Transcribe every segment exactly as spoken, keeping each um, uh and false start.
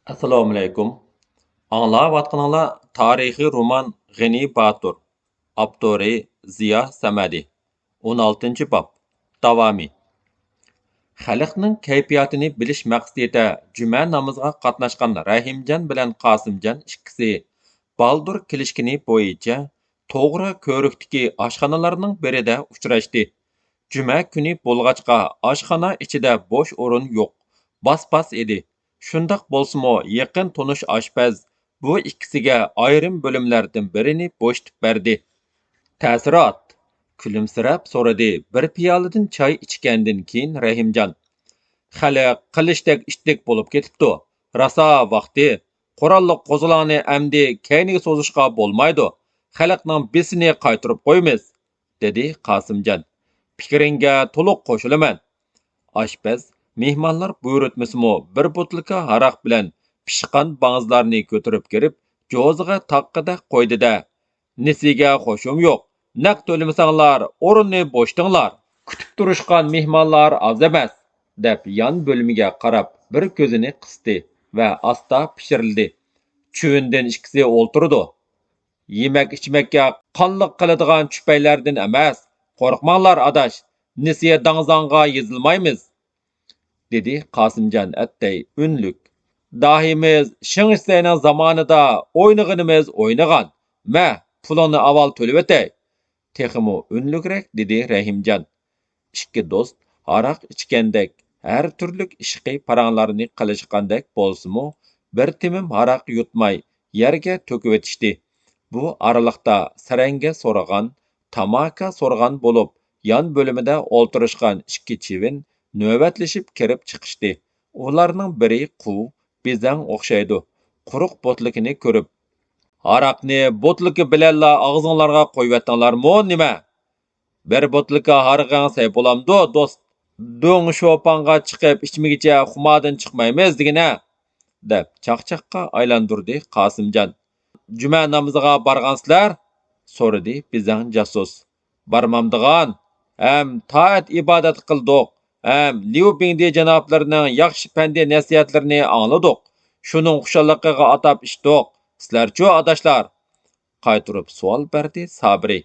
ئەسسالامۇئەلەيكۇم. ئاڭلاۋاتقىنىڭلار تارىخىي رومان غېنى باتۇر. ئاپتورى زىيا سەمەدى. ئون ئالتىنچى باب. داۋامى. خەلقنىڭ كەيپىياتىنى بىلىش مەقسىتىدە جۈمە نامىزىغا قاتناشقان رەھىمجان بىلەن قاسىمجان ئىككىسى بالدۇر كېلىشكىنى بويىچە توغرا كۆۋرۈكتىكى ئاشخانىلارنىڭ بىرىدە ئۇچراشتى. جۈمە كۈنى بولغاچقا، ئاشخانا ئىچىدە بوش ئورۇن يوق، باس-باس ئىدى. شۇنداق بولسىمۇ، يېقىن تونۇش ئاشپەز بۇ ئىككىسىگە ئايرىم بۆلۈملەردىن بىرىنى بوشىتىپ بەردى. تەسىرات؟ كۈلۈمسىرەپ سورىدى بىر پىيالىدىن چاي ئىچكەندىن كېيىن رەھىمجان. خەلق قىلىچتەك ئىتتىك بولۇپ كېتىپتۇ. راسا ۋاقتى، قوراللىق قوزغىلاڭنى ئەمدى كەينىگە سوزۇشقا بولمايدۇ. خەلقنىڭ بېسىنى قايتۇرۇپ قويىمىز، دېدى قاسىمجان. پىكرىڭگە تولۇق قوشۇلىمەن. ئاشپەز مېھمانلار بۇيرۇتمىسىمۇ، بىر بوتۇلكا ھاراق بىلەن پىشقان باڭزىلارنى كۆتۈرۈپ كىرىپ، جوزىغا تاققىدەك قويدى-دە، نېسىگە خوشۇم يوق، نەق تۆلىمىسەڭلار، ئورۇننى بوشىتىڭلار. كۈتۈپ تۇرۇشقان مېھمانلار ئاز ئەمەس، دەپ يان بۆلمىگە قاراپ بىر كۆزىنى قىستى ۋە ئاستا پىچىرلىدى. چۈۋىندىن ئىككىسى ئولتۇرىدۇ. يېمەك-ئىچمەككە قانلىق قىلىدىغان چۈپەيلەردىن ئەمەس. قورقماڭلار ئاداش، نېسى داڭزاڭغا يېزىلمايمىز، دېدى قاسىمجان ئەتتەي ئۈنلۈك. داھىيمىز شېڭ شىسەينىڭ زامانىدا ئوينىغىنىمىز ئوينىغان. مە، پۇلۇڭنى ئاۋۋال تۆلىۋېتەي، تېخىمۇ ئۈنلۈكرەك دېدى رەھىمجان. ئىككى دوست ھاراق ئىچكەندەك، ھەر تۈرلۈك ئىشقىي پاراڭلارنى قىلىشقاندەك بولسىمۇ، بىر تېمىم ھاراق يۇتماي يەرگە تۆكۈۋېتىشتى. بۇ ئارىلىقتا سەرەڭگە سورىغان، تاماكا سورىغان بولۇپ، يان بۆلمىدە ئولتۇرۇشقان ئىككى چىۋىن نۆۋەتلىشىپ كىرىپ چىقىشتى. ئۇلارنىڭ بىرى قۇ، بېزەڭ ئوخشايدۇ. قۇرۇق بوتۇلكىنى كۆرۈپ، ھاراقنى بوتۇلكا بىلەنلا ئاغزىڭلارغا قويۇۋەتتىڭلارمۇ نېمە؟ بىر بوتۇلكا ھارىقىڭ سەي بولامدۇ، دوست؟ دۆڭ شوپاڭغا چىقىپ ئىچمىگىچە خۇماردىن چىقمايمىز دېگىنە، دەپ چاقچاققا ئايلاندۇردى قاسىمجان. جۈمە نامىزىغا بارغانسىلەر؟ سورىدى بېزەڭ جاسۇس. بارمامدىغان؟ ھەم تائەت ئىبادەت قىلدۇق، ھەم ليۇ بىڭدې جانابلىرىنىڭ ياخشى پەندى نەسىھەتلىرىنى ئاڭلىدۇق. شۇنىڭ خۇشاللىقىغا ئاتاپ ئىچتۇق. سىلەرچۇ، ئاداشلار؟ قايتۇرۇپ سوئال بەردى سابىرى.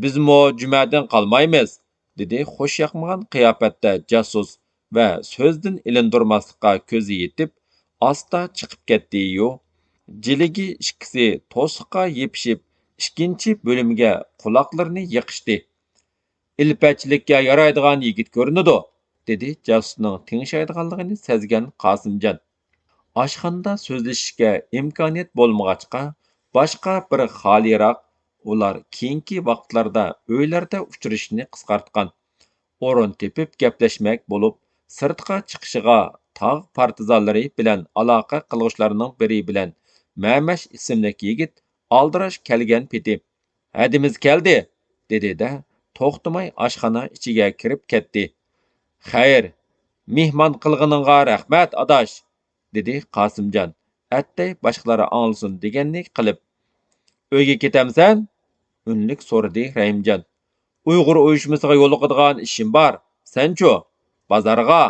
بىزمۇ جۈمەدىن قالمايمىز، دېدى خۇش ياقمىغان قىياپەتتە جاسۇس ۋە سۆزدىن ئېلىندۇرماسلىققا كۆزى يېتىپ، ئاستا چىقىپ كەتتى-يۇ. جىلىگى ئىككىسى توسۇققا يېپىشىپ، ئىككىنچى بۆلۈمگە قۇلاقلىرىنى يېقىشتى. ئىلپەتچىلىككە يارايدىغان يىگىت كۆرۈنىدۇ، دېدى جاسۇسنىڭ تىڭشايدىغانلىقىنى سەزگەن قاسىمجان. ئاشخانىدا سۆزلىشىشكە ئىمكانىيەت بولمىغاچقا، باشقا بىر خالىيراق، ئۇلار كېيىنكى ۋاقىتلاردا ئۆيلەردە ئۇچرىشىشنى قىسقارتقان ئورۇن تېپىپ گەپلەشمەك بولۇپ، سىرتقا چىقىشىغا تاغ پارتىزانلىرى بىلەن ئالاقە قىلغۇچىلارنىڭ بىرى بىلەن مەمەش ئىسىملىك يىگىت ئالدىراش كەلگەن پېتى، ھەدىمىز كەلدى، دېدى-دە، توختىماي ئاشخانا ئىچىگە كىرىپ كەتتى. خەير، مېھمان قىلغىنىڭغا رەھمەت، ئاداش، دېدى قاسىمجان، ئەتتەي باشقىلار ئاڭلىسۇن دېگەننى قىلىپ. ئۆيگە كېتەمسەن؟ ئۈنلۈك سورىدى رەھىمجان. ئۇيغۇر ئۇيۇشمىسىغا يولۇقىدىغان ئىشىم بار، سەنچۇ؟ بازارغا.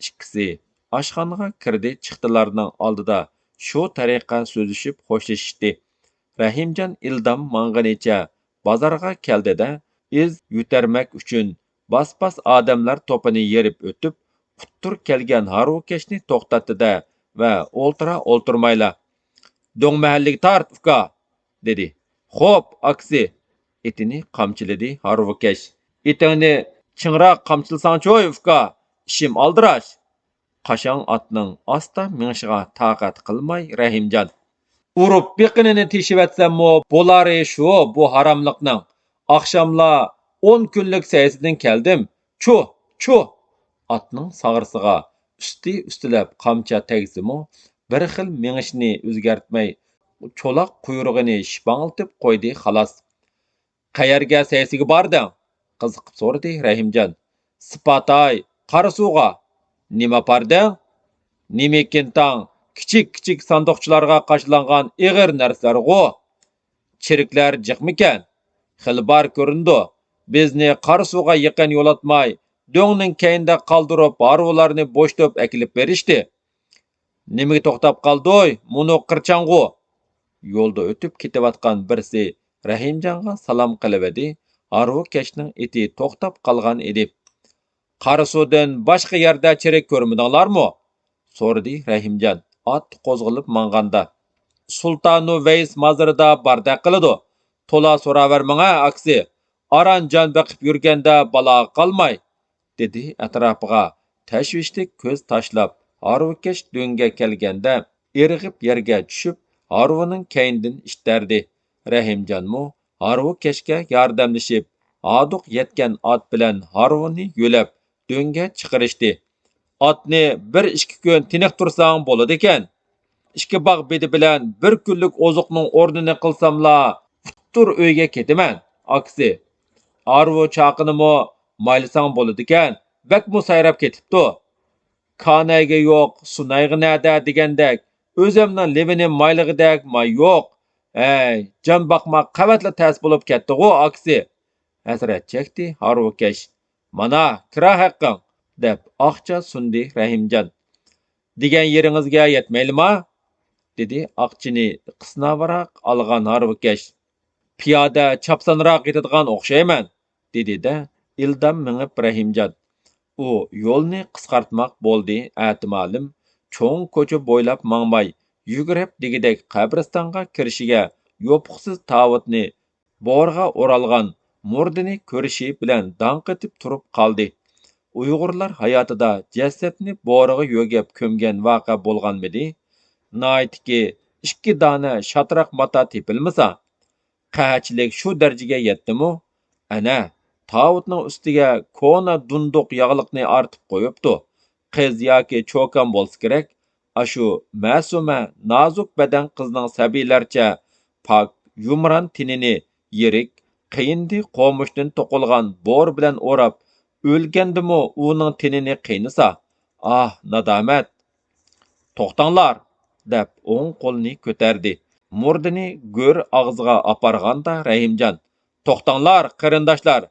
ئىككىسى ئاشخانىغا كىردى، چىقتىلارنىڭ ئالدىدا شۇ تەرىقە سۆزلىشىپ خوشلىشىشتى. رەھىمجان ئىلدام ماڭغىنىچە بازارغا كەلدى-دە، ئىز يۆتەرمەك ئۈچۈن باس-باس ئادەملەر توپىنى يېرىپ ئۆتۈپ، ئۇتتۇر كەلگەن ھارۋىكەشنى توختاتتى-دە ۋە ئولتۇرا ئولتۇرمايلا، دۆڭ مەھەللىگە تارت، ئۇكا، دېدى. خوپ، ئاكىسى، ئېتىنى قامچىلىدى ھارۋىكەش. ئېتىڭنى چىڭراق قامچىلىساڭچۇ، ئۇكا، ئىشىم ئالدىراش. قاشاڭ ئاتنىڭ ئاستا مېڭىشىغا تاقەت قىلماي رەھىمجان. ئۇرۇپ بېقىنىنى تېشىۋەتسەممۇ بولارى شۇ بۇ ھاراملىقنىڭ. ئاخشاملا ئون كۈنلۈك سەيسىدىن كەلدىم. چۇھ، چۇھ! ئاتنىڭ ساغرىسىغا ئۈستى ئۈستىلەپ قامچا تەگسىمۇ، بىر خىل مېڭىشنى ئۆزگەرتمەي، چولاق قۇيرۇقىنى شىپاڭلىتىپ قويدى خالاس. قەيەرگە سەيسىگە باردىڭ؟ قىزىقىپ سورىدى رەھىمجان. سىپاتاي، قاراسۇغا. نېمە ئاپاردىڭ؟ نېمىكىن تاڭ، كىچىك-كىچىك ساندۇقچىلارغا قاچىلانغان ئېغىر نەرسىلەرغۇ. چېرىكلەر جىقمىكەن؟ خېلى بار كۆرۈنىدۇ. بىزنى قاراسۇغا يېقىن يولاتماي، دۆڭنىڭ كەينىدە قالدۇرۇپ، ھارۋىلارنى بوشىتىپ ئەكېلىپ بېرىشتى. نېمىگە توختاپ قالدۇي، مۇنۇ قىرچاڭغۇ؟ يولدا ئۆتۈپ كېتىۋاتقان بىرسى رەھىمجانغا سالام قىلىۋىدى، ھارۋىكەشنىڭ ئېتى توختاپ قالغان ئىدى. قاراسۇدىن باشقا يەردە چېرىك كۆرمىدىڭلارمۇ؟ سورىدى رەھىمجان ئات قوزغىلىپ ماڭغاندا. سۇلتانۇ ۋەيس مازىرىدا باردەك قىلىدۇ. تولا سوراۋەر ماڭا، ئاكىسى. ئاران جان بېقىپ يۈرگەندە بالاغا قالماي، دېدى ئەتراپىغا تەشۋىشلىك كۆز تاشلاپ، ھارۋىكەش دۆڭگە كەلگەندە ئىرغىپ يەرگە چۈشۈپ، ھارۋىنىڭ كەينىدىن ئىتتەردى. رەھىمجانمۇ ھارۋىكەشكە ياردەملىشىپ، ھادۇق يەتكەن ئات بىلەن ھارۋىنى يۆلەپ، دۆڭگە چىقىرىشتى. ئاتنى بىر ئىككى كۈن تىنىقتۇرساڭ بولىدىكەن. ئىككى باغ بېدە بىلەن بىر كۈنلۈك ئوزۇقنىڭ ئورنىنى قىلساملا، ئۇتتۇر ئۆيگە كېتىمەن، ئاكىسى. ھارۋا چاقىنىمۇ مايلىساڭ بولىدىكەن، بەكمۇ سايراپ كېتىپتۇ. كانايغا يوق، سۇنايغا نەدە دېگەندەك، ئۆزۈمنىڭ لېۋىنى مايلىغۇدەك ماي يوق. ھەي، جان باقماق قەۋەتلا تەس بولۇپ كەتتىغۇ، ئاكىسى. ھەسرەت چەكتى ھارۋىكەش. مانا، كىرا ھەققىڭ، دەپ ئاقچا سۇندى رەھىمجان. دېگەن يېرىڭىزگە يەتمەيلىما؟ دېدى ئاقچىنى قىسناۋراق ئالغان ھارۋىكەش. پىيادە چاپسانراق يېتىدىغان ئوخشايمەن، دېدى-دە، ئىلدام مېڭىپ رەھىمجان. ئۇ يولنى قىسقارتماق بولدى، ئەتىمالىم چوڭ كوچا بويلاپ ماڭماي، يۈگۈرۈپ دېگۈدەك قەبرىستانغا كىرىشىگە يوپۇقسىز تاۋۇتنى بورىغا ئورالغان مۇردىنى كۆرۈشى بىلەن داڭ قېتىپ تۇرۇپ قالدى. ئۇيغۇرلار ھاياتىدا جەسەتنى بورىغا يۆگەپ كۆمگەن ۋەقە بولغانمىدى؟ ناھايىتىكى ئىككى دانە شاتراق ماتا تېپىلمىسا، قەھەتچىلىك شۇ دەرىجىگە يەتتىمۇ؟ ئەنە، تاۋۇتنىڭ ئۈستىگە كونا دۇندۇق ياغلىقنى ئارتىپ قويۇپتۇ. قىز ياكى چوكان بولسا كېرەك، ئاشۇ مەسۇمە، نازۇك بەدەن قىزنىڭ سەبىيلەرچە پاك، يۇمران تېنىنى يىرىك، قېيىندى قومۇشتىن توقۇلغان بور بىلەن ئوراپ، ئۆلگەندىمۇ ئۇنىڭ تېنىنى قىينىسا. ئاھ، نادامەت! توختاڭلار! دەپ ئوڭ قولىنى كۆتەردى. مۇردىنى گۆر ئاغزىغا ئاپارغاندا رەھىمجان، توختاڭلار، قېرىنداشلار!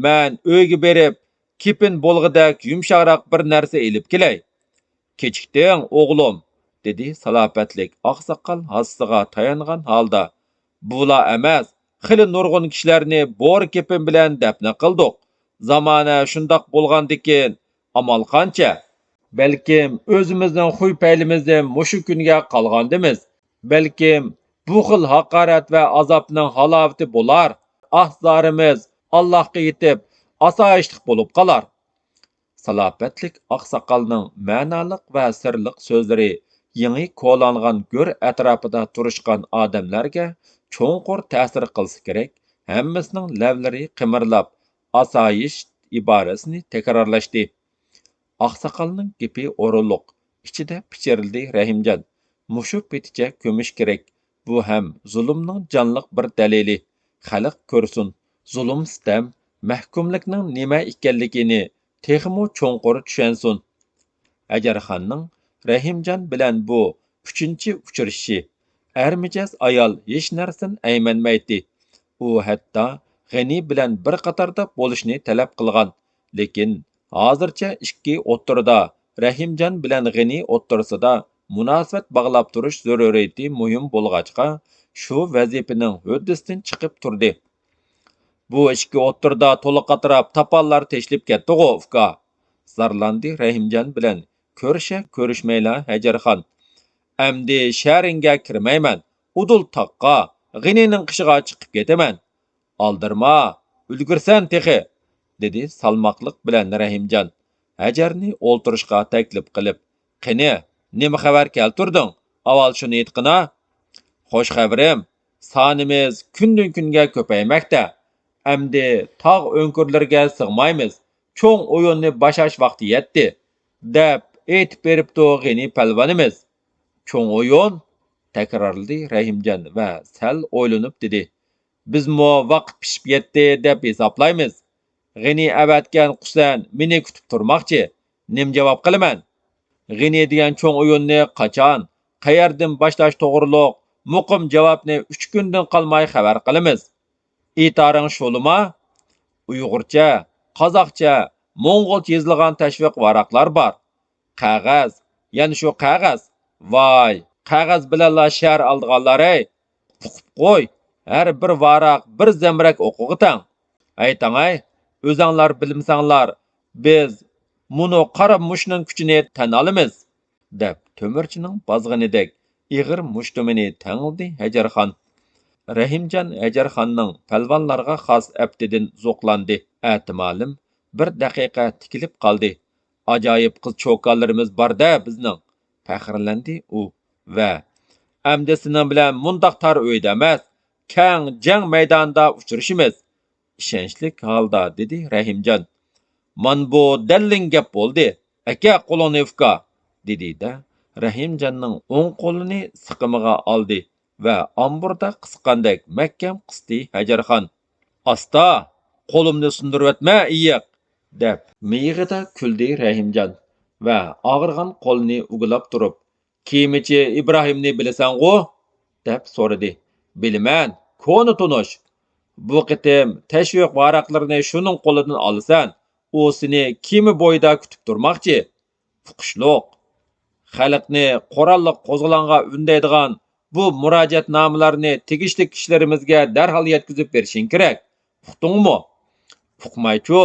مەن ئۆيگە بېرىپ، كېپىن بولغۇدەك يۇمشاقراق بىر نەرسە ئېلىپ كېلەي. كېچىكتىڭ، ئوغلۇم، دېدى سالاپەتلىك ئاقساقال ھاسىسىغا تايانغان ھالدا. بۇلا ئەمەس، خېلى نۇرغۇن كىشىلەرنى بور كېپىن بىلەن دەپنە قىلدۇق. زامانە شۇنداق بولغاندىكىن، ئامال قانچە؟ بەلكىم ئۆزىمىزنىڭ خۇي پەيلىمىزدىن مۇشۇ كۈنگە قالغاندىمىز. بەلكىم بۇ خىل ھاقارەت ۋە ئازابنىڭ ھالاۋىتى بولار، ئاھ-زارىمىز ئاللاھقا يېتىپ، ئاسايىشلىق بولۇپ قالار. سالاپەتلىك ئاقساقالنىڭ مەنالىق ۋە سىرلىق سۆزلىرى يېڭى كولانغان گۆر ئەتراپىدا تۇرۇشقان ئادەملەرگە چوڭقۇر تەسىر قىلسا كېرەك، ھەممىسىنىڭ لەۋلىرى قىمىرلاپ، ئاسايىش ئىبارىسىنى تەكرارلاشتى. ئاقساقالنىڭ گېپى ئورۇنلۇق، ئىچىدە پىچىرلىدى رەھىمجان. مۇشۇ پېتىچە كۆمۈش كېرەك. بۇ ھەم زۇلۇمنىڭ جانلىق بىر دەلىلى. خەلق كۆرسۇن، زۇلۇم-سىتەم، مەھكۇملۇقنىڭ نېمە ئىكەنلىكىنى تېخىمۇ چوڭقۇر چۈشەنسۇن. ھەجەرخاننىڭ رەھىمجان بىلەن بۇ ئۈچىنچى ئۇچرىشىشى. ئەر مىجەز ئايال ھېچ نەرسىدىن ئەيمەنمەيتتى. ئۇ ھەتتا غېنى بىلەن بىر قاتاردا بولۇشنى تەلەپ قىلغان. لېكىن ھازىرچە ئىككى ئوتتۇرىدا، رەھىمجان بىلەن غېنى ئوتتۇرىسىدا مۇناسىۋەت باغلاپ تۇرۇش زۆرۈرىيىتى مۇھىم بولغاچقا، شۇ ۋەزىپىنىڭ ھۆددىسىدىن چىقىپ تۇردى. بۇ ئىككى ئوتتۇرىدا تولا قاتراپ تاپانلار تېشىلىپ كەتتىغۇ، ئۇكا! زارلاندى رەھىمجان بىلەن كۆرۈشە كۆرۈشمەيلا ھەجەرخان. ئەمدى شەھىرىڭگە كىرمەيمەن، ئۇدۇل تاغقا، غېنىنىڭ قېشىغا چىقىپ كېتىمەن. ئالدىرىما، ئۈلگۈرسەن تېخى، دېدى سالماقلىق بىلەن رەھىمجان، ھەجەرنى ئولتۇرۇشقا تەكلىپ قىلىپ. قېنى، نېمە خەۋەر كەلتۈردۈڭ؟ ئاۋۋال شۇنى ئېيتقىنا. خوش خەۋىرىم، سانىمىز كۈندىن-كۈنگە كۆپەيمەكتە. ئەمدى تاغ ئۆڭكۈرلىرىگە سىغمايمىز، چوڭ ئويۇننى باشلاش ۋاقتى يەتتى، دەپ ئېيتىپ بېرىپتۇ غېنى پەلۋانىمىز. چوڭ ئويۇن؟ تەكرارلىدى رەھىمجان ۋە سەل ئويلىنىپ دېدى. بىزمۇ ۋاقىت پىشىپ يەتتى دەپ ھېسابلايمىز. غېنى ئەۋەتكەن قۇسەن مېنى كۈتۈپ تۇرماقچى. نېمە جاۋاب قىلىمەن؟ غېنى دېگەن چوڭ ئويۇننى قاچان، قەيەردىن باشلاش توغرۇلۇق مۇقىم جاۋابنى ئۈچ كۈندىن قالماي خەۋەر قىلىمىز. ئېيتارىڭ شۇلىما؟ ئۇيغۇرچە، قازاقچە، موڭغۇلچە يېزىلغان تەشۋىق ۋاراقلار بار. قەغەز، يەنە شۇ قەغەز. ۋاي، قەغەز بىلەنلا شەھەر ئالىدىغانلار ھەي! ئۇقۇپ قوي، ھەر بىر ۋاراق بىر زەمبىرەك ئوقىغا تەڭ. ئەي تاڭاي، ئۆزەڭلار بىلمىسەڭلار، بىز مۇنۇ قارا مۇشتنىڭ كۈچىنى تەن ئالىمىز، دەپ تۆمۈرچىنىڭ بازغىنىدەك ئېغىر مۇشتۇمىنى تەڭلىدى ھەجەرخان. رەھىمجان ھەجەرخاننىڭ پەلۋانلارغا خاس ئەپتىدىن زوقلاندى. ئەتىمالىم بىر دەقىقە تىكىلىپ قالدى. ئاجايىپ قىز چوكانلىرىمىز بار-دە بىزنىڭ، پەخىرلەندى ئۇ ۋە ئەمدى سېنىڭ بىلەن مۇنداق تار ئۆيدە ئەمەس، كەڭ جەڭ مەيدانىدا ئۇچرىشىمىز، ئىشەنچلىك ھالدا دېدى رەھىمجان. مانا بۇ دەللىڭ گەپ بولدى. ئەكە قولۇڭنى ئۇكا، دېدى-دە، رەھىمجاننىڭ ئوڭ قولىنى سىقىمىغا ئالدى ۋە ئامبۇردا قىسقاندەك مەھكەم قىستى ھەجەرخان. ئاستا، قولۇمنى سۇندۇرۇۋەتمە، ئېيىق، دەپ مىيىقىدا كۈلدى رەھىمجان ۋە ئاغرىغان قولىنى ئۇگىلاپ تۇرۇپ، كېمىچى ئىبراھىمنى بىلىسەنغۇ؟ دەپ سورىدى. بىلىمەن، كونا تونۇش. بۇ قېتىم تەشۋىق ۋاراقلىرىنى شۇنىڭ قولىدىن ئالىسەن، ئۇ سېنى كېمە بويىدا كۈتۈپ تۇرماقچى. ئۇقۇشلۇق. خەلقنى قوراللىق قوزغىلاڭغا ئۈندەيدىغان بۇ مۇراجىئەتنامىلەرنى تېگىشلىك كىشىلىرىمىزگە دەرھال يەتكۈزۈپ بېرىشىڭ كېرەك. ئۇقتۇڭمۇ؟ ئۇقمايچۇ،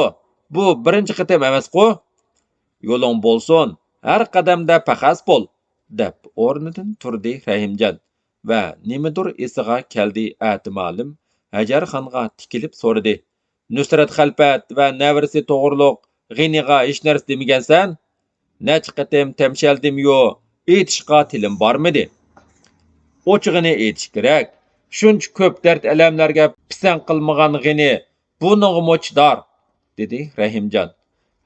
بۇ بىرىنچى قېتىم ئەمەسقۇ؟ يولۇڭ بولسۇن، ھەر قەدەمدە پەخەس بول، دەپ ئورنىدىن تۇردى رەھىمجان ۋە نېمىدۇر ئېسىغا كەلدى ئەتىمالىم ھەجەرخانغا تىكىلىپ سورىدى. نۇسرەت خەلپەت ۋە نەۋرىسى توغرۇلۇق غېنىغا ھېچ نەرسە دېمىگەنسەن؟ نەچچە قېتىم تەمشەلدىميۇ، ئېيتىشقا تىلىم بارمىدى. ئوچۇقىنى ئېيتىش كېرەك، شۇنچە كۆپ دەرد-ئەلەملەرگە پىسەڭ قىلمىغان غېنى بۇنىڭغىمۇ چىدار، دېدى رەھىمجان.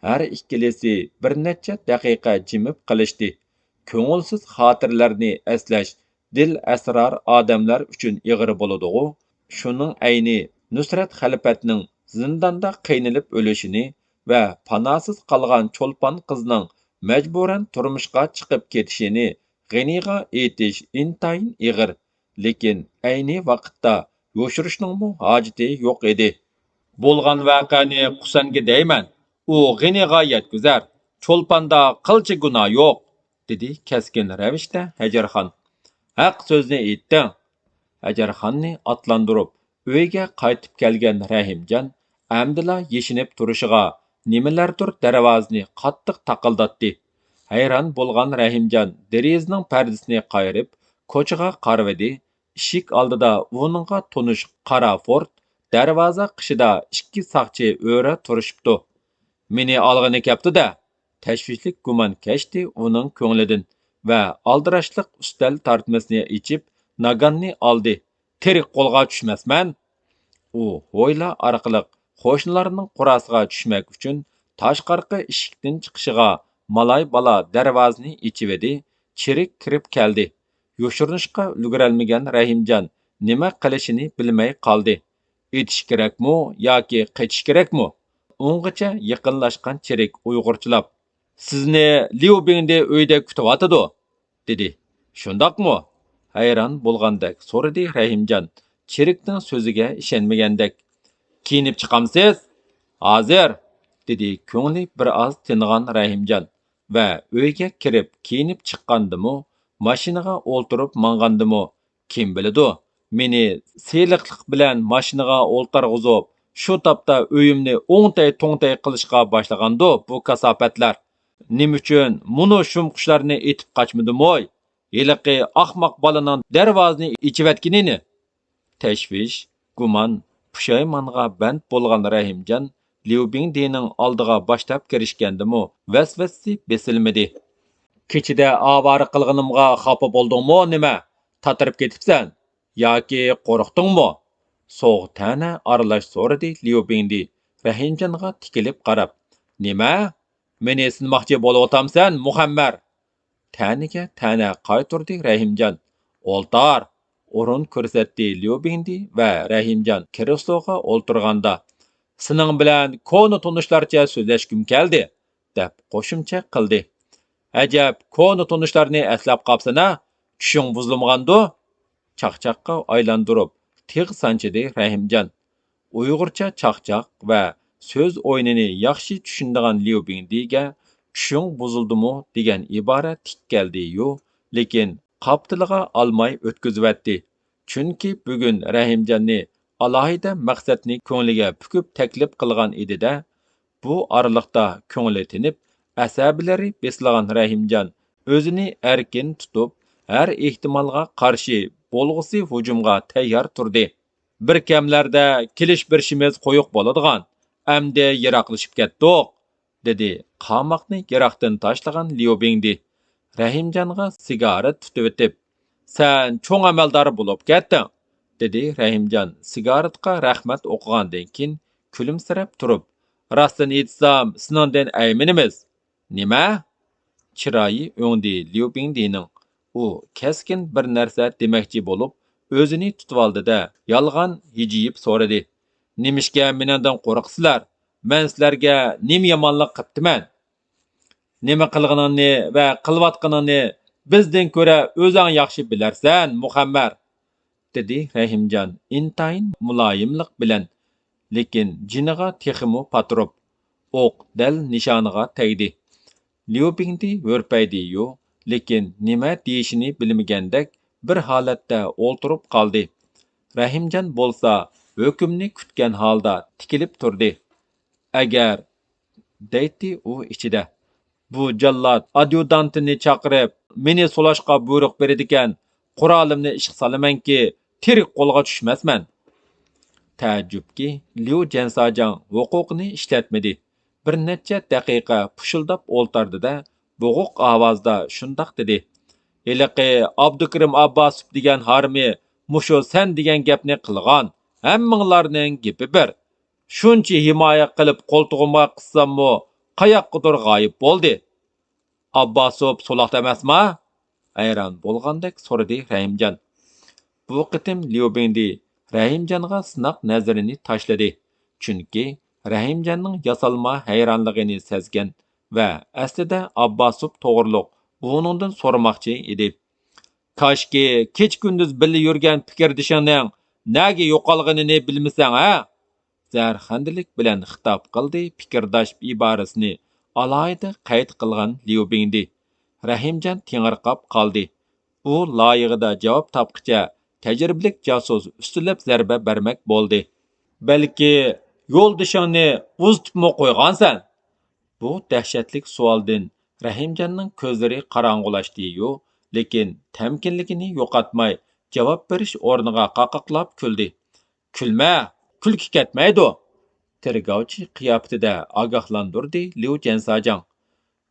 ھەر ئىككىلىسى بىر نەچچە دەقىقە جىمىپ قېلىشتى. كۆڭۈلسىز خاتىرىلەرنى ئەسلەش دىل ئەسرار ئادەملەر ئۈچۈن ئېغىر بولىدىغۇ؟ شۇنىڭ ئەينى نۇسرەت خەلپەتنىڭ زىنداندا قىينىلىپ ئۆلۈشىنى ۋە پاناسىز قالغان چولپان قىزنىڭ مەجبۇرەن تۇرمۇشقا چىقىپ كېتىشىنى غېنىغا ئېيتىش ئىنتايىن ئېغىر، لېكىن ئەينى ۋاقىتتا يوشۇرۇشنىڭمۇ ھاجىتى يوق ئىدى. بولغان ۋەقەنى قۇسەنگە دەيمەن، ئۇ غېنىغا يەتكۈزەر، چولپاندا قىلچە گۇناھ يوق، دېدى كەسكىن رەۋىشتە ھەجەرخان. ھەق سۆزنى ئېيتتىڭ. ھەجەرخاننى ئاتلاندۇرۇپ، ئۆيگە قايتىپ كەلگەن رەھىمجان ئەمدىلا يېشىنىپ تۇرۇشىغا نېمىلەردۇر دەرۋازىنى قاتتىق تاقىلداتتى. ھەيران بولغان رەھىمجان دېرىزىنىڭ پەردىسىنى قايرىپ، كوچىغا قارىۋىدى. ئىشىك ئالدىدا ئۇنىڭغا تونۇش قارا فورت، دەرۋازا قېشىدا ئىككى ساقچى ئۆرە تۇرۇشۇپتۇ. مېنى ئالغىنى كەپتۇ-دە! تەشۋىشلىك گۇمان كەچتى ئۇنىڭ كۆڭلىدىن ۋە ئالدىراشلىق ئۈستەل تارتمىسىنى ئېچىپ، ناگاننى ئالدى. تىرىك قولغا چۈشمەسمەن! ئۇ ھويلا ئارقىلىق قوشنىلارنىڭ قوراسىغا چۈشمەك ئۈچۈن تاشقارقى ئىشىكتىن چىقىشىغا، مالاي بالا دەرۋازىنى ئېچىۋىدى، چېرىك كىرىپ كەلدى. يوشۇرۇنۇشقا ئۈلگۈرەلمىگەن رەھىمجان نېمە قىلىشىنى بىلمەي قالدى. ئېتىش كېرەكمۇ ياكى قېچىش كېرەكمۇ؟ ئۇنىڭغىچە يېقىنلاشقان چېرىك ئۇيغۇرچىلاپ، سىزنى ليۇ بىڭدې ئۆيدە كۈتۈۋاتىدۇ، دېدى. شۇنداقمۇ؟ ھەيران بولغاندەك سورىدى رەھىمجان، چېرىكنىڭ سۆزىگە ئىشەنمىگەندەك. كىيىنىپ چىقامسىز؟ ھازىر، دېدى كۆڭلى بىر ئاز تىنغان رەھىمجان ۋە ئۆيگە كىرىپ كىيىنىپ چىققاندىمۇ، ماشىنىغا ئولتۇرۇپ ماڭغاندىمۇ، كىم بىلىدۇ، مېنى سىلىقلىق بىلەن ماشىنىغا ئولتۇرغۇزۇپ، شۇ تاپتا ئۆيۈمنى ئوڭتەي-توڭتەي قىلىشقا باشلىغاندۇ بۇ كاساپەتلەر. نېمە ئۈچۈن مۇنۇ شۇم قۇشلارنى ئېتىپ قاچمىدىمۇي؟ ھېلىقى ئاخماق بالىنىڭ دەرۋازىنى ئېچىۋەتكىنىنى. تەشۋىش، گۇمان، پۇشايمانغا بەند بولغان رەھىمجان ليۇ بىڭدىنىڭ ئالدىغا باشلاپ كىرىشكەندىمۇ، ۋەسۋەسىسى بېسىلمىدى. كېچىدە ئاۋارە قىلغىنىمغا خاپا بولدۇڭمۇ نېمە؟ تاتىرىپ كېتىپسەن؟ ياكى قورقتۇڭمۇ؟ سوغۇق تەنە ئارىلاش سورىدى ليۇ بىڭدى رەھىمجانغا تىكىلىپ قاراپ. نېمە؟ مېنى سىنىماقچى بولۇۋاتامسەن، مۇخەممەر؟ تەنىگە تەنە قايتۇردى رەھىمجان. ئولتۇر! ئورۇن كۆرسەتتى ليۇ بىڭدى ۋە رەھىمجان كرېسلوغا ئولتۇرغاندا. سېنىڭ بىلەن كونا تونۇشلارچە سۆزلەشكۈم كەلدى، دەپ قوشۇمچە قىلدى. ئەجەب، كونا تونۇشلارنى ئەسلەپ قاپسەن-ھە؟ چۈشۈڭ بۇزۇلمىغاندۇ؟ چاقچاققا ئايلاندۇرۇپ تىغ سانجىدى رەھىمجان. ئۇيغۇرچە چاقچاق ۋە سۆز ئويۇنىنى ياخشى چۈشىنىدىغان ليۇ بىڭدىگە چۈشۈڭ بۇزۇلدىمۇ دېگەن ئىبارە تىك كەلدى-يۇ، لېكىن قاپتىلىغا ئالماي ئۆتكۈزۈۋەتتى. چۈنكى بۈگۈن رەھىمجاننى ئالاھىدە مەقسەتنى كۆڭلىگە پۈكۈپ تەكلىپ قىلغان ئىدى-دە، بۇ ئارىلىقتا كۆڭلى تىنىپ، ئەسەبىلىرى بېسىلغان رەھىمجان ئۆزىنى ئەركىن تۇتۇپ، ھەر ئېھتىمالغا قارشى بولغۇسى ھۇجۇمغا تەييار تۇردى. بىر كەملەردە كېلىش بېرىشىمىز قويۇق بولىدىغان، ئەمدى يىراقلىشىپ كەتتۇق، دېدى قاماقنى يىراقتىن تاشلىغان ليۇ بىڭدى. رەھىمجانغا سىگارېت تۇتۇۋېتىپ، سەن چوڭ ئەمەلدار بولۇپ كەتتىڭ، دېدى رەھىمجان سىگارېتقا رەھمەت ئوقۇغاندىن كېيىن كۈلۈمسىرەپ تۇرۇپ. راستىنى ئېيتسام، سېنىڭدىن ئەيمىنىمىز. نېمە؟ چىرايى ئۆڭدى ليۇ بىڭدىنىڭ. ئۇ كەسكىن بىر نەرسە دېمەكچى بولۇپ، ئۆزىنى تۇتۇۋالدى-دە، يالغان ھىجىيىپ سورىدى. نېمىشقا مېنىڭدىن قورقىسىلەر؟ مەن سىلەرگە نېمە يامانلىق قىپتىمەن؟ نېمە قىلغىنىڭنى ۋە قىلىۋاتقىنىڭنى بىزدىن كۆرە ئۆزۈڭ ياخشى بىلەرسەن، مۇخەممەر، دېدى رەھىمجان ئىنتايىن مۇلايىملىق بىلەن، لېكىن جېنىغا تېخىمۇ پاتۇرۇپ. ئوق دەل نىشانىغا تەگدى. ليۇ بىڭدى ھۈرپەيدى-يۇ، لېكىن نېمە دېيىشىنى بىلمىگەندەك بىر ھالەتتە ئولتۇرۇپ قالدى. رەھىمجان بولسا ھۆكۈمنى كۈتكەن ھالدا تىكىلىپ تۇردى. ئەگەر، دەيتتى ئۇ ئىچىدە، بۇ جاللات ئاديۇتانتىنى چاقىرىپ، مېنى سولاشقا بۇيرۇق بېرىدىكەن، قورالىمنى ئىشقا سالىمەنكى، تىرىك قولغا چۈشمەسمەن. تەئەججۈپكى، ليۇ جەنساجاڭ ھوقۇقىنى ئىشلەتمىدى. بىر نەچچە دەقىقە پۇشۇلداپ ئولتۇردى-دە، بوغۇق ئاۋازدا شۇنداق دېدى: ھېلىقى ئابدۇكېرىم ئابباسوف دېگەن ھارىمى مۇشۇ سەن دېگەن گەپنى قىلغان، ھەممىڭلارنىڭ گېپى بىر. شۇنچە ھىمايە قىلىپ قولتۇقۇمغا قىسساممۇ، قاياققىدۇر غايىب بولدى. ئابباسوف سولاقتا ئەمەسما؟ ھەيران بولغاندەك سورىدى رەھىمجان. بۇ قېتىم ليۇ بىڭدى رەھىمجانغا سىناق نەزىرىنى تاشلىدى. چۈنكى رەھىمجاننىڭ ياسالما ھەيرانلىقىنى سەزگەن ۋە ئەسلىدە ئابباسوف توغرۇلۇق ئۇنىڭدىن سورىماقچى ئىدى. كاشكى، كېچە-كۈندۈز بىللە يۈرگەن پىكىردىشىڭنىڭ نەگە يوقالغىنىنى بىلمىسەڭ ھە؟ زەھەرخەندىلىك بىلەن خىتاب قىلدى پىكىرداش ئىبارىسىنى ئالاھىدە قەيت قىلغان ليۇ بىڭدى. رەھىمجان تېڭىرقاپ قالدى. ئۇ لايىقىدا جاۋاب تاپقىچە تەجرىبىلىك جاسۇس ئۈستىلەپ زەربە بەرمەك بولدى. بەلكى يولدىشىڭنى ئۇزىتىپمۇ قويغانسەن؟ بۇ دەھشەتلىك سوئالدىن رەھىمجاننىڭ كۆزلىرى قاراڭغۇلاشتى-يۇ، لېكىن تەمكىنلىكىنى يوقاتماي، جاۋاب بېرىش ئورنىغا قاقاقلاپ كۈلدى. كۈلمە، كۈلكە كەتمەيدۇ، تېرگاۋچى قىياپىتىدە ئاگاھلاندۇردى ليۇ جەنساجاڭ.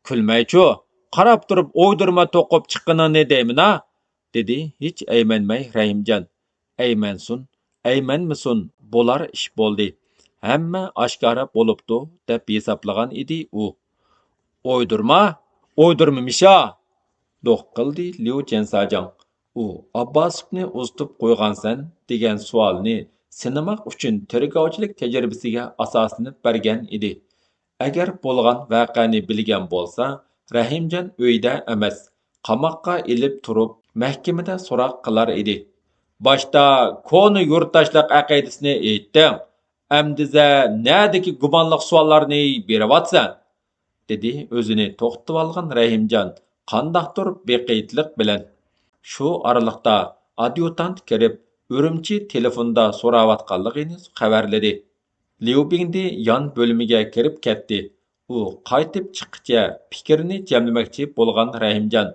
كۈلمەيچۇ، قاراپ تۇرۇپ ئويدۇرما توقۇپ چىققىنىڭنى دەيمىنا، دېدى ھېچ ئەيمەنمەي رەھىمجان. ئەيمەنسۇن، ئەيمەنمىسۇن، بولار ئىش بولدى. ھەممە ئاشكارا بولۇپتۇ، دەپ ھېسابلىغان ئىدى ئۇ. ئويدۇرما؟ ئويدۇرمىمىشا؟ دوق قىلدى ليۇ جەنساجاڭ. ئۇ ئابباسوفنى ئۇزىتىپ قويغانسەن دېگەن سوئالنى سىنىماق ئۈچۈن تېرگاۋچىلىك تەجرىبىسىگە ئاساسلىنىپ بەرگەن ئىدى. ئەگەر بولغان ۋەقەنى بىلگەن بولسا، رەھىمجان ئۆيدە ئەمەس، قاماققا ئېلىپ تۇرۇپ، مەھكىمىدە سوراق قىلار ئىدى. باشتا كونا يۇرتداشلىق ئەقىدىسىنى ئېيتتىڭ، ئەمدىزە نەدىكى گۇمانلىق سوئاللارنى بېرىۋاتىسەن؟ دېدى ئۆزىنى توختىتىۋالغان رەھىمجان قانداقتۇر بىقىيتلىق بىلەن. شۇ ئارىلىقتا ئاديۇتانت كىرىپ، ئۈرۈمچى تېلېفوندا سوراۋاتقانلىقىنى خەۋەرلىدى. ليۇ بىڭدى يان بۆلمىگە كىرىپ كەتتى. ئۇ قايتىپ چىققىچە پىكرىنى جەملىمەكچى بولغان رەھىمجان،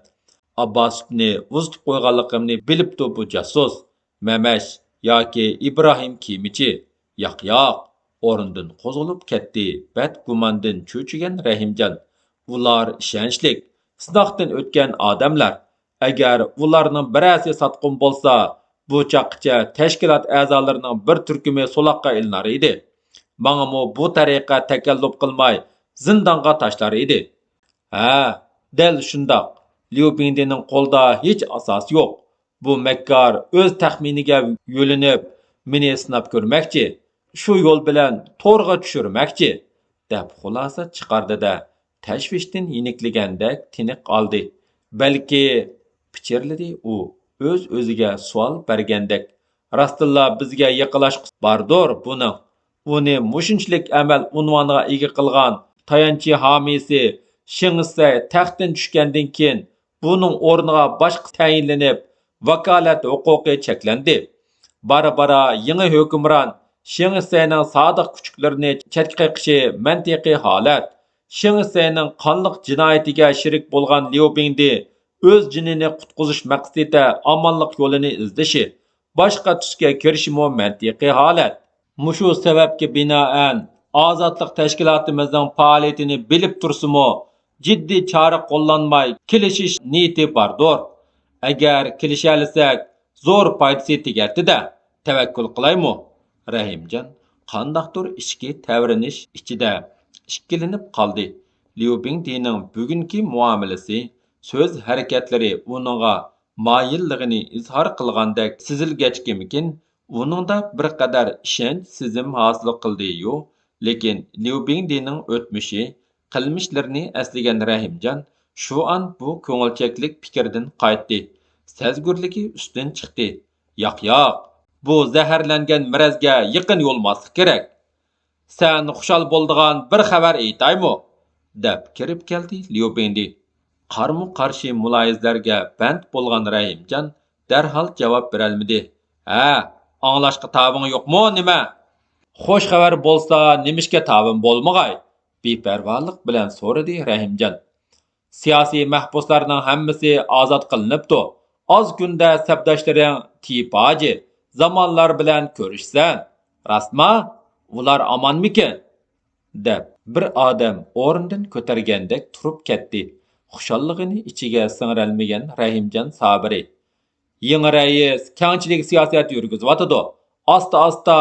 ئابباسوفنى ئۇزىتىپ قويغانلىقىمنى بىلىپتۇ بۇ جاسۇس. مەمەش ياكى ئىبراھىم كېمىچى. ياق، ياق. ئورنىدىن قوزغىلىپ كەتتى بەدگۇماندىن چۆچۈگەن رەھىمجان. ئۇلار ئىشەنچلىك، سىناقتىن ئۆتكەن ئادەملەر. ئەگەر ئۇلارنىڭ بىرەرسى ساتقۇن بولسا، بۇ چاغقىچە تەشكىلات ئەزالىرىنىڭ بىر تۈركۈمى سولاققا ئېلىنار ئىدى. ماڭىمۇ بۇ تەرىقە تەكەللۇپ قىلماي، زىندانغا تاشلار ئىدى. ھە، دەل شۇنداق. ليۇ بىڭدىنىڭ قولىدا ھېچ ئاساس يوق. بۇ مەككار ئۆز تەخمىنىگە يۆلىنىپ، مېنى سىناپ كۆرمەكچى، شۇ يول بىلەن تورغا چۈشۈرمەكچى، دەپ خۇلاسە چىقاردى-دە، تەشۋىشتىن يېنىكلىگەندەك تىنىق ئالدى. بەلكى، پىچىرلىدى ئۇ، ئۆز-ئۆزىگە سوئال بەرگەندەك، راستتىنلا بىزگە يېقىنلاشقۇسى باردۇر بۇنىڭ. ئۇنى مۇشۇنچىلىك ئەمەل ئۇنۋانىغا ئىگە قىلغان تايانچى ھامىيسى شېڭ سەي تەختتىن چۈشكەندىن كېيىن، بۇنىڭ ئورنىغا باشقىسى تەيىنلىنىپ، ۋاكالەت ھوقۇقى چەكلەندى. بارا-بارا يېڭى ھۆكۈمران شېڭ شىسەينىڭ سادىق كۈچۈكلىرىنى چەتكە قېقىشى مەنتىقىي ھالەت. شېڭ شىسەينىڭ قانلىق جىنايىتىگە شېرىك بولغان ليۇ بىڭدى ئۆز جېنىنى قۇتقۇزۇش مەقسىتىدە ئامانلىق يولىنى ئىزدىشى، باشقا تۈسكە كىرىشىمۇ مەنتىقىي ھالەت. مۇشۇ سەۋەبكە بىنائەن، ئازادلىق تەشكىلاتىمىزنىڭ پائالىيىتىنى بىلىپ تۇرسىمۇ، جىددىي چارە قوللانماي كېلىشىش نىيىتى باردۇر. ئەگەر كېلىشەلىسەك، زور پايدىسى تېگەتتى-دە، تەۋەككۈل قىلايمۇ؟ رەھىمجان قانداقتۇر ئىچكى تەۋرىنىش ئىچىدە ئىككىلىنىپ قالدى. ليۇ بىڭدىنىڭ بۈگۈنكى مۇئامىلىسى، سۆز ھەرىكەتلىرى ئۇنىڭغا مايىللىقىنى ئىزھار قىلغاندەك سېزىلگەچكىمىكىن، ئۇنىڭدا بىر قەدەر ئىشەنچ سېزىم ھاسىل قىلدى-يۇ. لېكىن ليۇ بىڭدىنىڭ ئۆتمۈشى، قىلمىشلىرىنى ئەسلىگەن رەھىمجان شۇ ئان بۇ كۆڭۈلچەكلىك پىكىردىن قايتتى. سەزگۈرلۈكى ئۈستۈن چىقتى. ياق، ياق، بۇ زەھەرلەنگەن مىرەزگە يېقىن يولىماسلىق كېرەك. سەن خۇشال بولىدىغان بىر خەۋەر ئېيتايمۇ؟ دەپ كىرىپ كەلدى ليۇ بىڭدى. قارمۇ قارشى مۇلاھىزىلەرگە بەند بولغان رەھىمجان دەرھال جاۋاب بېرەلمىدى. ھە، ئاڭلاشقا تاۋىڭ يوقمۇ نېمە؟ خوش خەۋەر بولسا نېمىشقا تاۋىم بولمىغاي؟ بىپەرۋالىق بىلەن سورىدى رەھىمجان. سىياسىي مەھبۇسلارنىڭ ھەممىسى ئازاد قىلىنىپتۇ. ئاز كۈندە سەپداشلىرىڭ تىيىپ ھاجى زامانلار بىلەن كۆرۈشىسەن. راستما؟ ئۇلار ئامانمىكىن؟ دەپ، بىر ئادەم ئورنىدىن كۆتەرگەندەك تۇرۇپ كەتتى. خۇشاللىقىنى ئىچىگە سىڭدۈرەلمىگەن رەھىمجان سابىرى. يېڭى رەئىس كەڭچىلىك سىياسەت يۈرگۈزۈۋاتىدۇ. ئاستا-ئاستا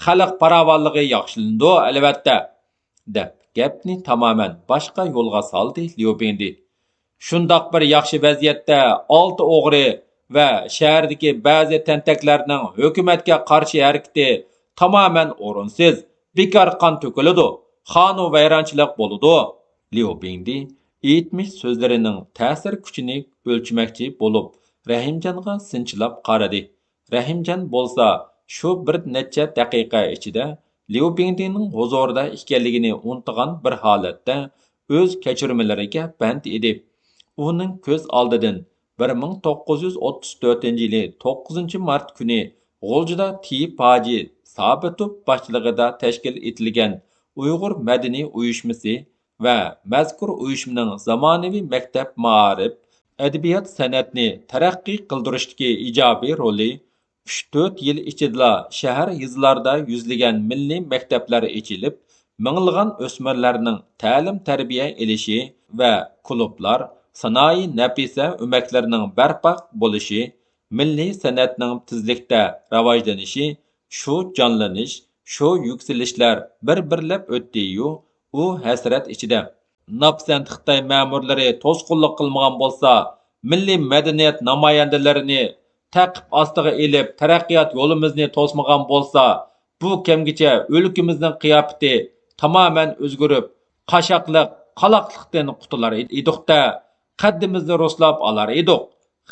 خەلق پاراۋانلىقى ياخشىلىنىدۇ، ئەلۋەتتە. دەپ، گەپنى تامامەن باشقا يولغا سالدى ليۇ بىڭدى. شۇنداق بىر ياخشى ۋەزىيەتتە ئالتە ئوغرى ۋە شەھەردىكى بەزى تەنتەكلەرنىڭ ھۆكۈمەتكە قارشى ھەرىكىتى تامامەن ئورۇنسىز، بىكار قان تۆكۈلىدۇ، خانۇ ۋەيرانچىلىق بولىدۇ. ليۇ بىڭدى ئېيتمىش سۆزلىرىنىڭ تەسىر كۈچىنى ئۆلچىمەكچى بولۇپ، رەھىمجانغا سىنچىلاپ قارىدى. رەھىمجان بولسا شۇ بىر نەچچە دەقىقە ئىچىدە ليۇ بىڭدىنىڭ ھۇزۇرىدا ئىكەنلىكىنى ئۇنتۇغان بىر ھالەتتە ئۆز كەچۈرمىلىرىگە بەند ئىدى. ئۇنىڭ كۆز ئالدىدىن بىر مىڭ توققۇز يۈز ئوتتۇز تۆتىنچى يىلى توققۇزىنچى مارت كۈنى غۇلجىدا تېيىپ ھاجى سابىتوف باشچىلىقىدا تەشكىل ئېتىلگەن ئۇيغۇر مەدەنىي ئۇيۇشمىسى ۋە مەزكۇر ئۇيۇشمىنىڭ زامانىۋى مەكتەپ مائارىپ، ئەدەبىيات، سەنئەتنى تەرەققىي قىلدۇرۇشتىكى ئىجابىي رولى، ئۈچ تۆت يىل ئىچىدىلا شەھەر، يېزىلاردا يۈزلىگەن مىللىي مەكتەپلەر ئېچىلىپ، مىڭلىغان ئۆسمۈرلەرنىڭ تەلىم-تەربىيە ئېلىشى ۋە كۇلۇبلار، سانائىي نەپىسە ئۆمەكلىرىنىڭ بەرپا بولۇشى، مىللىي سەنئەتنىڭ تېزلىكتە راۋاجلىنىشى، شۇ جانلىنىش، شۇ يۈكسىلىشلەر بىر-بىرلەپ ئۆتتى-يۇ، ئۇ ھەسرەت ئىچىدە. ناپسەندە خىتاي مەمۇرلىرى توسقۇنلۇق قىلمىغان بولسا، مىللىي مەدەنىيەت نامايەندىلىرىنى تەقىب ئاستىغا ئېلىپ، تەرەققىيات يولىمىزنى توسمىغان بولسا، بۇ كەمگىچە ئۆلكىمىزنىڭ قىياپىتى تامامەن ئۆزگىرىپ، قاشاقلىق، قالاقلىقتىن قۇتۇلار ئىدۇق-دە، قەددىمىزنى رۇسلاپ ئالار ئىدۇق.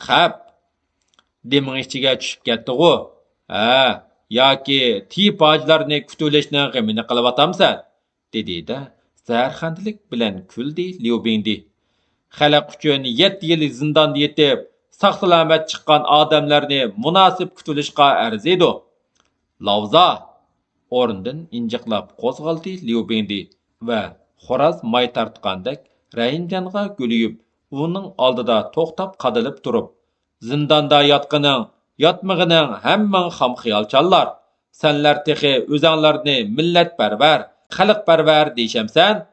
خەپ! دېمىڭ ئىچىگە چۈشۈپ كەتتىغۇ؟ ھە، ياكى تېيىپ ھاجىلارنى كۈتۈۋېلىشنىڭ غېمىنى قىلىۋاتامسەن؟ دېدى-دە، زەھەرخەندىلىك بىلەن كۈلدى ليۇ بىڭدى. خەلق ئۈچۈن يەتتە يىل زىنداندا يېتىپ، ساق-سالامەت چىققان ئادەملەرنى مۇناسىپ كۈتۈۋېلىشقا ئەرزىيدۇ. لاۋزا! ئورنىدىن ئىنجىقلاپ قوزغالدى ليۇ بىڭدى ۋە خوراز ماي تارتقاندەك رەھىمجانغا گۈلىيىپ، ئۇنىڭ ئالدىدا توختاپ قادىلىپ تۇرۇپ، زىنداندا ياتقىنىڭ، ياتمىغىنىڭ ھەممىڭ خام خىيالچانلار. سەنلەر تېخى ئۆزەڭلارنى مىللەتپەرۋەر، خەلقپەرۋەر دېيىشەمسەن؟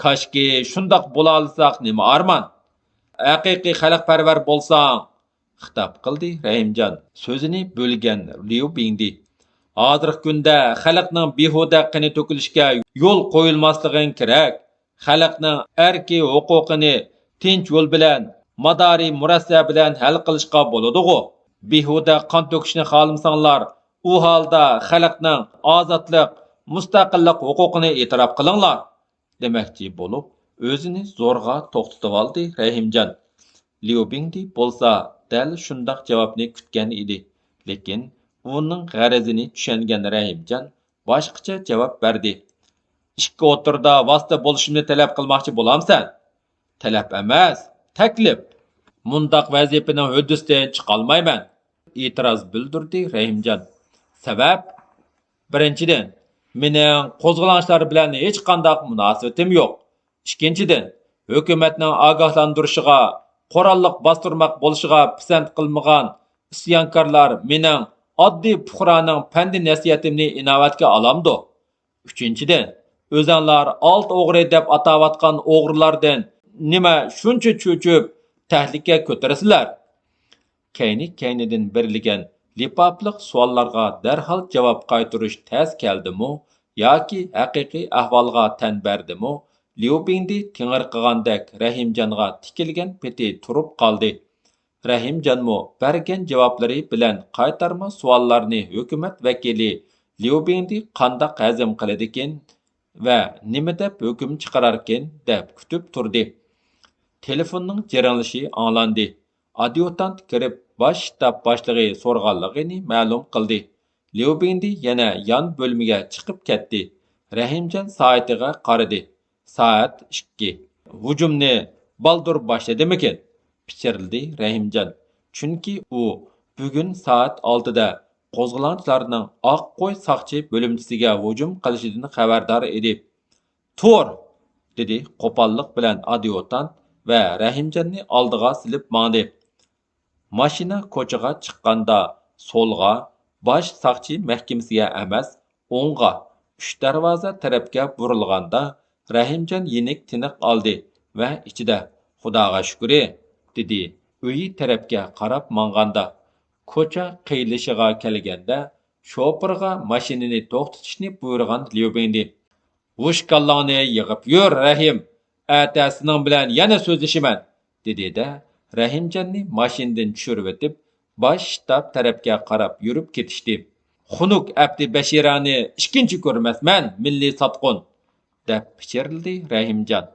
كاشكى شۇنداق بولالىساق نېمە ئارمان؟ ھەقىقىي خەلقپەرۋەر بولساڭ، خىتاب قىلدى رەھىمجان سۆزىنى بۆلگەن ليۇ بىڭدى. ھازىرقى كۈندە خەلقنىڭ بىھۇدە قېنى تۆكۈلۈشىگە يول قويۇلماسلىقىڭ كېرەك. خەلقنىڭ ئەركىي ھوقۇقىنى تىنچ يول بىلەن، مادارىي مۇرەسسە بىلەن ھەل قىلىشقا بولىدىغۇ؟ بىھۇدە قان تۆكۈشنى خالىمىساڭلار، ئۇ ھالدا خەلقنىڭ ئازادلىق، مۇستەقىللىق ھوقۇقىنى ئېتىراپ قىلىڭلار! دېمەكچى بولۇپ، ئۆزىنى زورغا توختىتىۋالدى رەھىمجان. ليۇ بىڭدى بولسا دەل شۇنداق جاۋابنى كۈتكەن ئىدى. لېكىن ئۇنىڭ غەرىزىنى چۈشەنگەن رەھىمجان باشقىچە جاۋاب بەردى. ئىككى ئوتتۇرىدا ۋاسىتە بولۇشۇمنى تەلەپ قىلماقچى بولامسەن؟ تەلەپ ئەمەس، تەكلىپ، مۇنداق ۋەزىپىنىڭ ھۆددىسىدىن چىقالمايمەن، ئېتىراز بىلدۈردى رەھىمجان. سەۋەب؟ بىرىنچىدىن، مېنىڭ قوزغىلاڭچىلار بىلەن ھېچقانداق مۇناسىۋىتىم يوق. ئىككىنچىدىن، ھۆكۈمەتنىڭ ئاگاھلاندۇرۇشىغا، قوراللىق باستۇرماق بولۇشىغا پىسەنت قىلمىغان ئىسيانكارلار مېنىڭ ئاددىي پۇقرانىڭ پەندى نەسىھەتىمنى ئىناۋەتكە ئالامدۇ؟ ئۈچىنچىدىن، ئۆزەڭلار ئالتە ئوغرى دەپ ئاتاۋاتقان ئوغرىلاردىن نېمە شۇنچە چۆچۈپ، تەھلىكە كۆتۈرىسىلەر؟ كەينى-كەينىدىن بېرىلگەن لىپاپلىق سوئاللارغا دەرھال جاۋاب قايتۇرۇش تەس كەلدىمۇ ياكى ھەقىقىي ئەھۋالغا تەن بەردىمۇ، ليۇ بىڭدى تېڭىرقىغاندەك رەھىمجانغا تىكىلگەن پېتى تۇرۇپ قالدى. رەھىمجانمۇ بەرگەن جاۋابلىرى بىلەن قايتارما سوئاللارنى ھۆكۈمەت ۋەكىلى ليۇ بىڭدى قانداق ھەزىم قىلىدىكىن ۋە نېمە دەپ ھۆكۈم چىقىراركىن دەپ كۈتۈپ تۇردى. تېلېفوننىڭ جىرىڭلىشى ئاڭلاندى. ئاديۇتانت كىرىپ، باش شتاب باشلىقى سورىغانلىقىنى مەلۇم قىلدى. ليۇ بىڭدى يەنە يان بۆلمىگە چىقىپ كەتتى. رەھىمجان سائىتىغا قارىدى. سائەت ئىككى. ھۇجۇمنى بالدۇر باشلىدىمىكىن؟ پىچىرلىدى رەھىمجان. چۈنكى ئۇ بۈگۈن سائەت ئالتىدە قوزغىلاڭچىلارنىڭ ئاق قوي ساقچى بۆلۈمچىسىگە ھۇجۇم قىلىشىدىن خەۋەردار ئىدى. تۇر! دېدى قوپاللىق بىلەن ئاديۇتانت ۋە رەھىمجاننى ئالدىغا سېلىپ ماڭدى. ماشىنا كوچىغا چىققاندا سولغا، باش ساقچى مەھكىمىسىگە ئەمەس، ئوڭغا، ئۈچ دەرۋازا تەرەپكە بۇرۇلغاندا، رەھىمجان يېنىك تىنىق ئالدى ۋە ئىچىدە، خۇداغا شۈكرى، دېدى. ئۆيى تەرەپكە قاراپ ماڭغاندا، كوچا قىيلىشىغا كەلگەندە، شوپۇرغا ماشىنىنى توختىتىشنى بۇيرۇغان ليۇ بىڭدى. ۋۇشكاللاڭنى يىغىپ يۈر، رەھىم! ئەتە سېنىڭ بىلەن يەنە سۆزلىشىمەن، دېدى-دە، رەھىمجاننى ماشىنىدىن چۈشۈرۈۋېتىپ، باش شتاب تەرەپكە قاراپ يۈرۈپ كېتىشتى. خۇنۈك ئەبدى بەشىرانى ئىككىنچى كۆرمەسمەن، مىللىي ساتقۇن! دەپ پىچىرلىدى رەھىمجان.